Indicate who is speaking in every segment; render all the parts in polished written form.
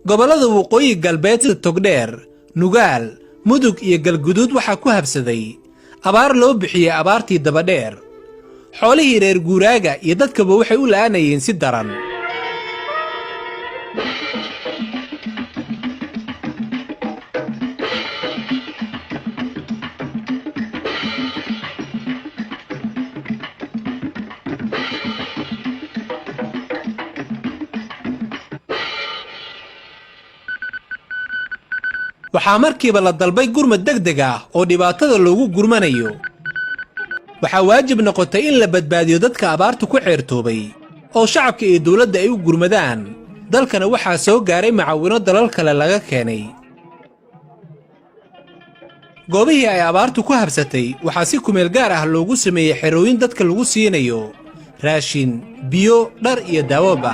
Speaker 1: Gobollada Waqooyi Galbeed sida Togdheer, Nugaal, Mudug iyo Galguduud waxaa ku habsaday abaar loo bixiyey abaartii Dabadheer. Xoolihii reer guuraaga iyo dadkaba waxay u la'aanayeen si daran. Waxaa markiiba la dalbay gurmad deg deg ah oo dhibaatada loogu gurmanayo. Waxaa waajib noqotay in la badbaadiyo dadka abaartu ku ceertoobay oo shacabka iyo dowladda ay u gurmadaan. Dalkana waxaa soo gaaray macaawino dalal kale laga keenay. Goobihii ay abaartu ku habsatay waxaa si kumeel gaar ah loogu sameeyey xerooyin dadka lagu siinayo raashin, biyo, dhar iyo daawoba.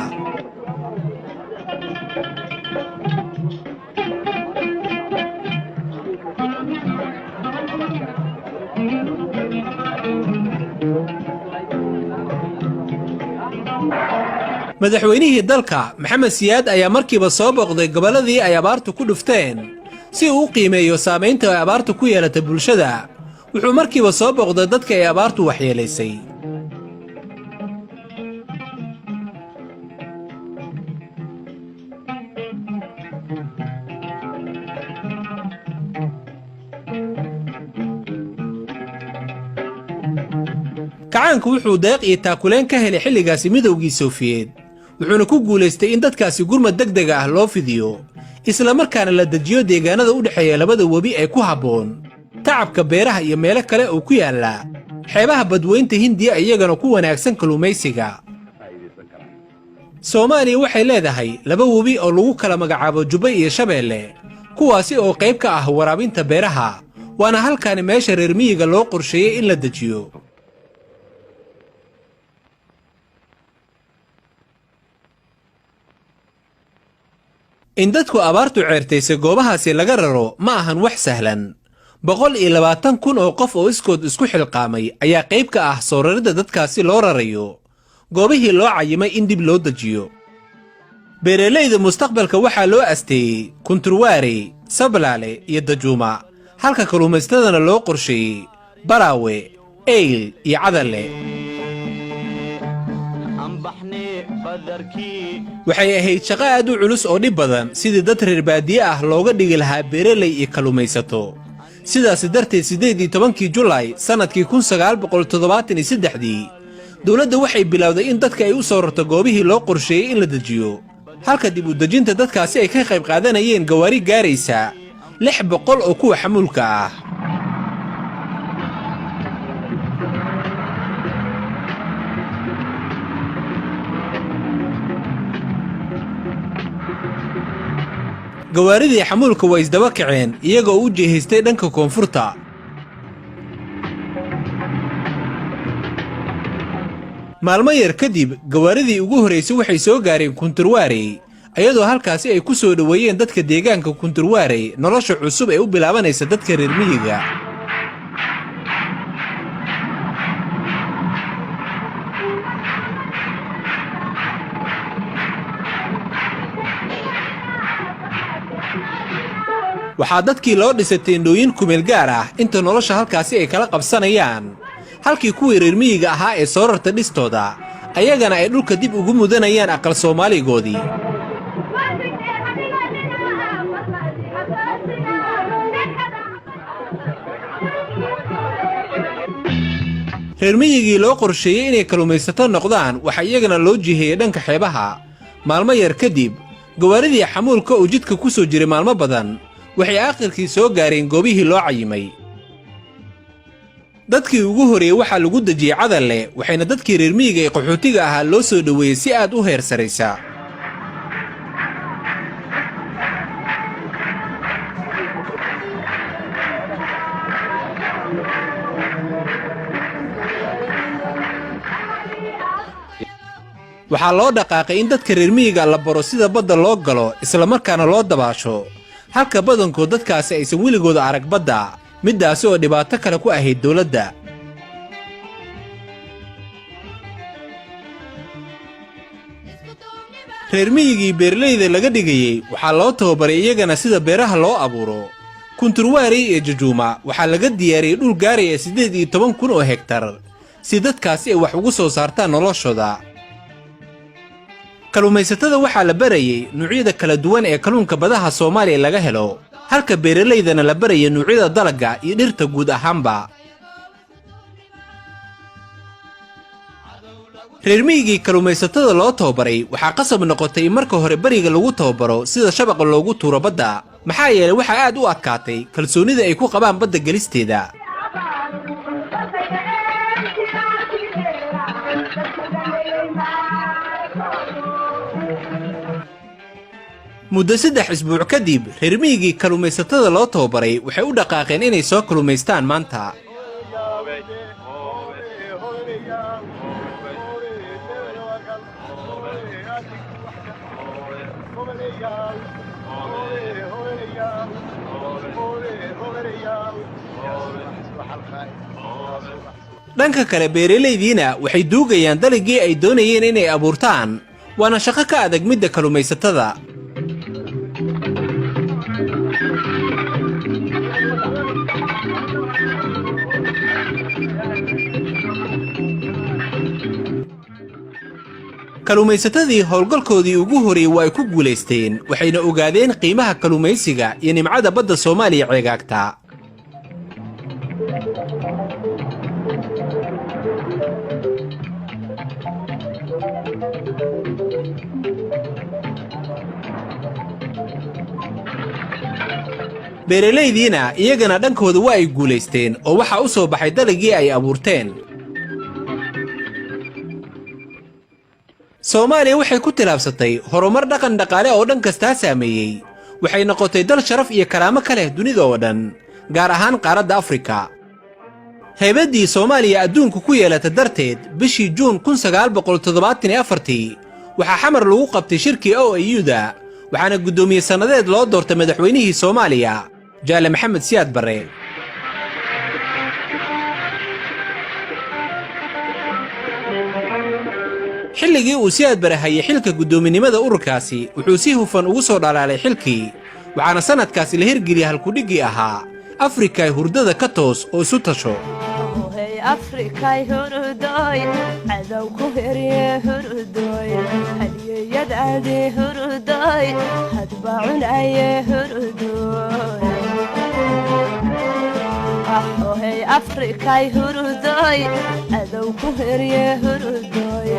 Speaker 1: Madaxweynihii dalka, Maxamed Siyaad, ayaa markiiba soo booqday gobolladii ay abaartu ku dhufteen si uu u qiimeeyo saamaynta ay abaartu ku yeelatay bulshada. Wuxuu markiiba soo booqday dadka ay abaartu waxyeelaysay. Kacaanku wuxuu deeq iyo taakuleen ka helay xilligaasi Midowgii Sofiyeed, wuxuuna ku guulaystay in dadkaasi gurmad deg dega ah loo fidiyo, isla markaana la dejiyo deegaanada u dhexeeya labada webi ee ku habboon tacabka beeraha iyo meelo kale oo ku yaalla xeebaha Badweynta Hindiya, iyagana ku wanaagsan kalluumaysiga. Soomaaliya waxay leedahay laba webi oo lagu kala magacaabo Jubba iyo Shabeelle, kuwaasi oo qayb ka ah waraabinta beeraha, waana halkaani meesha reer miyiga loo qorsheeyey in la dejiyo. In dadku abaartu ceertaysay goobahaasi laga raro ma ahan wax sahlan. 120,000 oo qof oo iskood isku xilqaamay ayaa qayb ka ah soo raridda dadkaasi loo rarayo goobihii loo cayimay in dib loo dejiyo. Beeralayda mustaqbalka waxaa loo asteeyey Kunturwaarey, Sablaale iyo Dajuuma, halka kalluumaystadana loo qorsheeyey Baraawe, Eyl iyo Cadalle. Waxay ahayd shaqo aad u culus oo dhib badan sidii dad reer baadiye ah looga dhigi lahaa beeraley iyo kalluumaysato. Sidaasi darteed, 18-kii Julaay sannadkii 1973-dii, dowladda waxay bilowday in dadka ay u soo rarto goobihii loo qorsheeyey in la dejiyo, halka dib u dejinta dadkaasi ay ka qayb qaadanayeen gawaari gaaraysa 600 oo kuwa xamuulka ah. Gawaaridii xamuulka waa isdaba kaceen iyagoo u jihaystay dhanka koonfurta. Maalmo yar kadib, gawaaridii ugu horraysay waxay soo gaareen Kunturwaarey, iyadoo halkaasi ay ku soo dhoweeyeen dadka deegaanka Kunturwaarey nolosha cusub ee u bilaabanaysa dadka reer miyiga. Waxaa dadkii loo dhisay teendhooyin kumeel gaar ah inta nolosha halkaasi ay kala qabsanayaan, halkii kuwii reer miyiga ahaa ee soo rarta dhistooda ayagana ay dhulka dib ugu mudanayaan aqal Soomaaligoodii. Reer miyigii loo qorsheeyey inay kalluumaysato noqdaan waxaa iyagana loo jiheeyey dhanka xeebaha. Maalmo yar kadib, gawaaridii xamuulka oo jidka ku soo jiray maalmo badan waxay aakhirkii soo gaareen goobihii loo cayimay. Dadkii ugu horreeyey waxaa lagu dejiyey Cadalle, waxayna dadkii reer miyiga ee qaxootiga ahaa loo soo dhoweeyey si aad u heer saraysa. Waxaa loo dhaqaaqay in dadka reer miyiga la baro sida badda loo galo, islamarkaana loo dabaasho, halka badankood dadkaasi aysan weligooda arag badda, middaasi oo dhibaato kale ku ahayd dowladda. Reer miyigii beeralayda laga dhigayey waxaa loo tababaray iyagana sida beeraha loo abuuro. Kunturwaarey iyo Jajuuma waxaa laga diyaariyey dhul gaaraya 18,000 oo hegtar si dadkaasi ay wax ugu soo saartaan noloshooda. Kalluumaysatada waxaa la barayey nuucyada kala duwan ee kalluunka badaha Soomaaliya laga helo, halka beeralaydana la barayay nuucyada dalagga iyo dhirta guud ahaanba. Reer miyigii kalluumaysatada loo tababaray waxaa qasab noqotay in marka hore beriga lagu tababaro sida shabaqa loogu tuuro badda, maxaa yeelay waxaa aad u adkaatay kalsoonida ay ku qabaan badda gelisteeda. Muddo 3 isbuuc kadib, reer miyigii kalluumaysatada loo tababaray waxay u dhaqaaqeen inay soo kalluumaystaan maanta. Dhanka kale, beeralaydiina waxay duugayaan dalaggii ay doonayeen inay abuurtaan, waana shaqo ka adag midda kalluumaysatada. Kalluumaysatadii howlgalkoodii ugu horreeyey waa ay ku guulaysteen, waxayna ogaadeen qiimaha kalluumaysiga iyo nimcada badda Soomaaliya ceegaagta. Beeralaydiina iyagana dhankooda waa ay guulaysteen oo waxaa u soo baxay dalaggii ay abuurteen. Soomaaliya waxay ku tilaabsatay horumar dhaqan dhaqaale oo dhan kastaa saameeyey. Waxay noqotay dal sharaf iyo karaamo ka leh dunida oo dhan, gaar ahaan qaaradda Afrika. Haybaddii Soomaaliya adduunku ku yeelata darteed, bishii Juun 1974-tii waxaa Xamar lagu qabtay shirkii OAU-da, waxaana guddoomiye sannadeed loo doortay madaxweynihii Soomaaliya, Jaale Maxamed Siyaad Barre. Xilligii uu Siyaad Bare hayay xilka guddoominimada ururkaasi, wuxuu si hufan ugu soo dhalaalay xilkii, waxaana sannadkaasi la hirgeliyey halkudhiggii ahaa "Afrikay hurdada ka toos oo isu tasho."
Speaker 2: Afrikay hurudoy, cadow ku herye hurudoy, hadiyeyadaadi hurudoy, hadba cunaye hurudoy. Ahohey Afrikay hurudoy, cadow ku herye hurudoy.